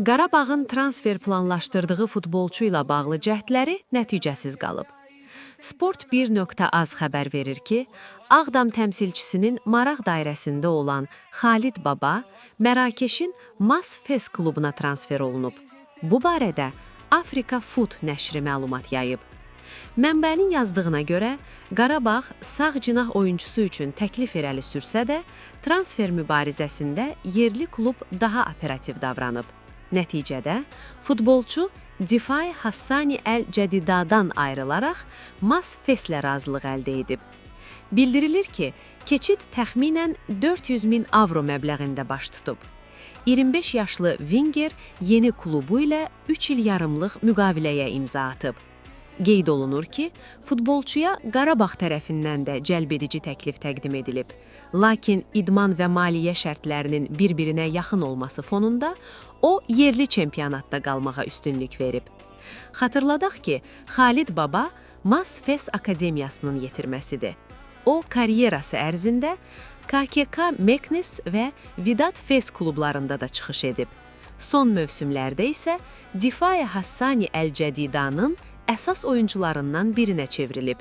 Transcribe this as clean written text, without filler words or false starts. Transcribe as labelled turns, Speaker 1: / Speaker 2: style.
Speaker 1: Qarabağın transfer planlaşdırdığı futbolçu ilə bağlı cəhdləri nəticəsiz qalıb. Sport 1.az xəbər verir ki, Ağdam təmsilçisinin maraq dairəsində olan Xalid Baba Mərakeşin Mas Fes klubuna transfer olunub. Bu barədə Afrika Foot nəşri məlumat yayıb. Mənbənin yazdığına görə, Qarabağ sağ cinah oyunçusu üçün təklif irəli sürsə də, transfer mübarizəsində yerli klub daha operativ davranıb. Nəticədə futbolçu Difai Hassani El Cədidadan ayrılaraq Mas Feslə razılıq əldə edib. Bildirilir ki, keçid təxminən 400 min avro məbləğində baş tutub. 25 yaşlı Winger yeni klubu ilə 3 il yarımlıq müqaviləyə imza atıb. Qeyd olunur ki, futbolçuya Qarabağ tərəfindən də cəlbedici təklif təqdim edilib. Lakin idman və maliyyə şərtlərinin bir-birinə yaxın olması fonunda o yerli çempionatda qalmağa üstünlük verib. Xatırladaq ki, Xalid Baba Mas Fes Akademiyasının yetirməsidir. O karyerası ərzində KKK Meknes və Vidat Fes klublarında da çıxış edib. Son mövsümlərdə isə Difai Hassani El Cədidanın əsas oyuncularından birinə çevrilib.